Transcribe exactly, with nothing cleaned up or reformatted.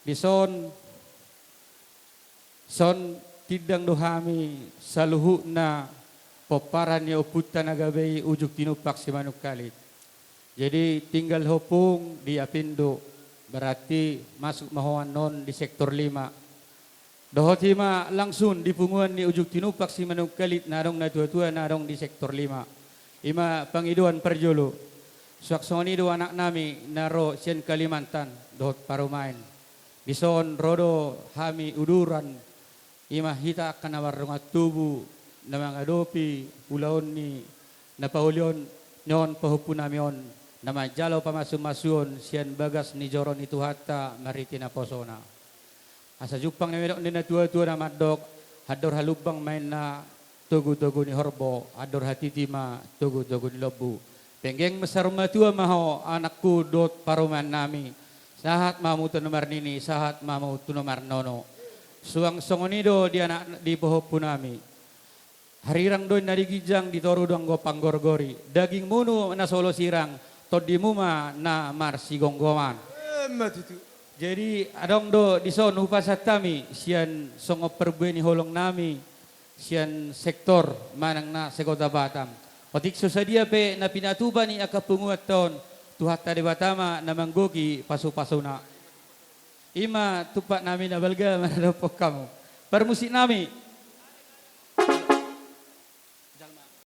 Dison, son tindang do hami saluhutna pomparan ni ompunta na gabe i Ujung Tinumpak Simanungkalit. Jadi tinggal ho pung di Apindo, berarti masuk ma ho annon di sektor lima. Dohot i ma langsung di punguan ni Ujung Tinumpak Simanungkalit na adong na tua-tua na adong di sektor lima. I ma pangidoan parjolo. Suang songon i do anak nami na ro sian Kalimantan dohot parumaen. Dison ro do hami uduran, i ma hita angka na mardongan tubu na mangadopi ulaon ni na pauli on, nion pahompu nami on, na manjalo pamasu-masuon sian bagas ni joro ni Tuhanta marhite naposona. Asa jumpang na medok ni na tua-tua na mandok, andor halumbang ma inna togu-togu ni horbo, andor hatiti ma togu-togu ni lombu. Penggeng ma saur matua ma ho anakku dohot parumaen nami. Sahat ma hamu tu na marnini, sahat ma hamu tu na marnono. Suang songon i do di anak di pahompu nami. Harirang do inna di ginjang, di toru do anggo panggorgori. Daging munu na so olo sirang, tondimu ma na marsigomgoman. Emma tutu. Jadi adong do dison hupasahat hami sian songon parbue ni holong nami sian sektor manang na sekota Batam. Otik so sadia pe na pinatupa ni angka punguanta on, Tuhanta Debata ma na manggohi pasu-pasuna. I ma tumpak nami na balga manadophon hamu. Parmusik nami.